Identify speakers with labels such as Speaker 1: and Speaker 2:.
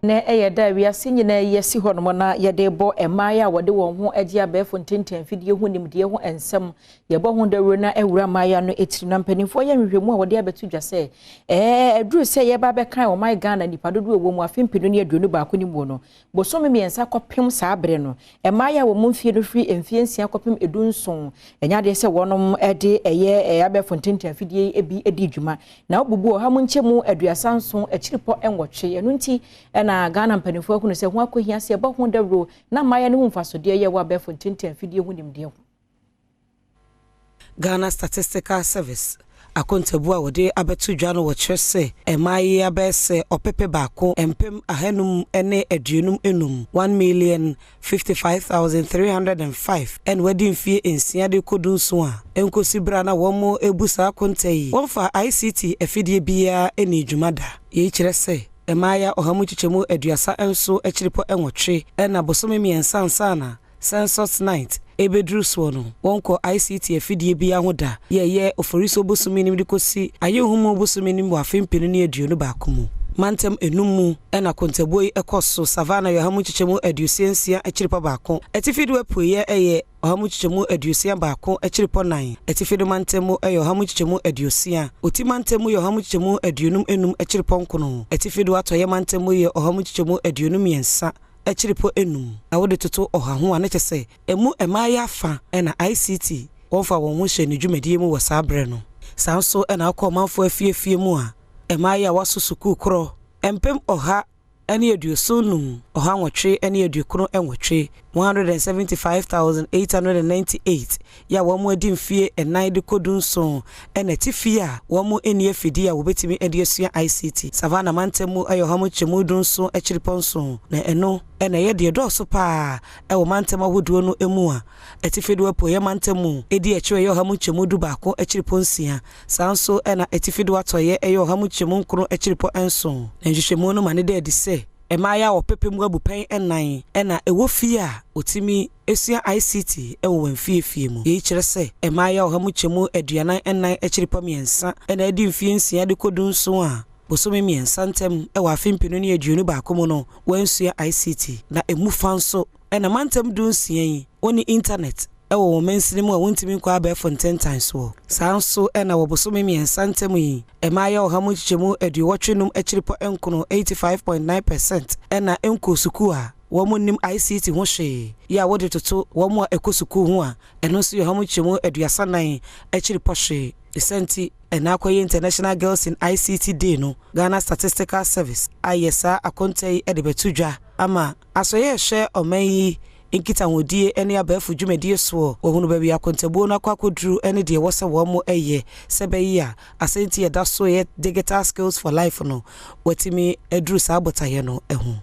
Speaker 1: Nɛ ɛyɛ da a wiase nyinaa yi asi hɔnom na yɛde bɔ mmaeɛ a wɔde wɔn ho agye abɛɛfo ntentan ho nimdeɛ ho nsɛm. Yɛbɔ ho dawuro na awura mmaeɛ no etiri, na mpanimfoɔ yɛ nhwehwɛmu a wɔde abɛto dwa sɛ ɛduru sɛ yɛba bɛkan ɔman Ghana nipa dodoɔ wɔ mu afe 2021 ne mu no, bosome 3 kɔpem saa bere no, mmaeɛ a wɔn mfie no firi mfie 6 kɔpem 17, ɛnyɛ adeɛ sɛ wɔnom de ɛyɛ abɛɛfo ntentan fidie bi di dwuma, na wobubu 37.8 mu. Ɛno nti ɛna Ghana mpanimfoɔ ahunu sɛ ho akɔhia sɛ yɛbɔ ho dawuro na mmaeɛ no ho mfasodeɛ yɛ wɔ abɛɛfo ntentan fidie ho nimdeɛ ho.
Speaker 2: Ghana Statistical Service akontabu a wɔde abɛto dwa no wɔkyerɛ sɛ mmaa yi abɛyɛ sɛ 1,155,505, 1,055,305, ɛna wɔadi mfie 6 de kɔ 17 a nkosi berɛ a na wɔn ebu saa akonta yi, wɔmfa ICT afidie biara ne dwuma da. Yei kyerɛ sɛ mmaayɛ 37.8 mu ɛna bosome 3 ansa na census night ebeduru soɔ no, wɔnkɔ ICT afidie biara ho da. Yɛyɛ Oforisuo bosome nim de kɔsi Ayɛhumu bosome nim wɔ afe 2021 mu. Mantam enum mu ɛna kontabuo yi ɛkɔ so. Savannah yɛ 66.1 mu, Atifi do Apueɛ ɛyɛ 61.4%, Atifi do mantam mu ɛyɛ 60%, Oti mantam mu yɛ 55.9%, Atifi do Atɔeɛ mantam mu yɛ 53.5%. Na wode toto 100 ho a, ne kyɛ sɛ emu mmaayɛ afa ɛna ICT wɔmfa wɔn ho hyɛ ne dwumadie mu wɔ saa berɛ no. Saa nso ɛna akɔ ɔmanfoɔ afiefie mu a, mmaayɛ a waso sukuu korɔ 175,898, 175,898, yɛ a wɔn adi mfie 4 de kɔ 17 ɛna ti fie a wɔn ani afidie a wɔbɛtumi de asua ICT. Savannah mantam mu ɛyɛ 17.7% na ɛno ɛna ɛyɛ deɛ dɔɔso paa ɛwɔ mantam ahodoɔ no mu a, Atifi do Apueɛ mantam mu ɛdi akyire ɛyɛ 11.6%. Saa nso ɛna Atifi do Atɔeɛ ɛyɛ 9.7%. Na nhwehwɛmu no ma ne da adi sɛ mmaayɛ a 4% ɛna ɛwɔ fie a wɔtumi esua ICT ɛwɔ wɔn fiefie mu. Yei kyerɛ sɛ mmaayɛ 44.3% ɛna ɛdi mfie 6 de kɔ 17 a bosome 3 ntam ɛwɔ afe 2021 mu no wɔnsua ICT. Na emu fa nso ɛna mantam 16 yi wɔne internet ɛwɔ wɔn mansini mu a wɔntumi nkɔ abɛɛfo ntentan soɔ. Saa nso ɛna wɔ bosome 3 ntam yi, mmaayɛ 85.9% 85.9% ɛna nkɔ sukuu a wɔn nim ICT ho hwee. Yɛ a wɔde toto wɔn a ɛkɔ sukuu ho a, ɛno nso yɛ 34.0%. Ɛsɛnti ɛna akɔyɛ International Girls in ICT Day no, Ghana Statistical Service ayɛ saa akonta yi de bɛto dwa ama asɔyɛ ɛhwɛ ɔman yi nkitahodie ne abɛɛfo dwumadie soɔ, wɔhunu baabi akontabuo no akɔ akɔduru ne deɛ ɛwɔ sɛ wɔn mo yɛ sɛ bɛyi a asɛnti yɛda so yɛ Digital Skills for Life no, wɔatumi aduru saa botaeɛ no ho.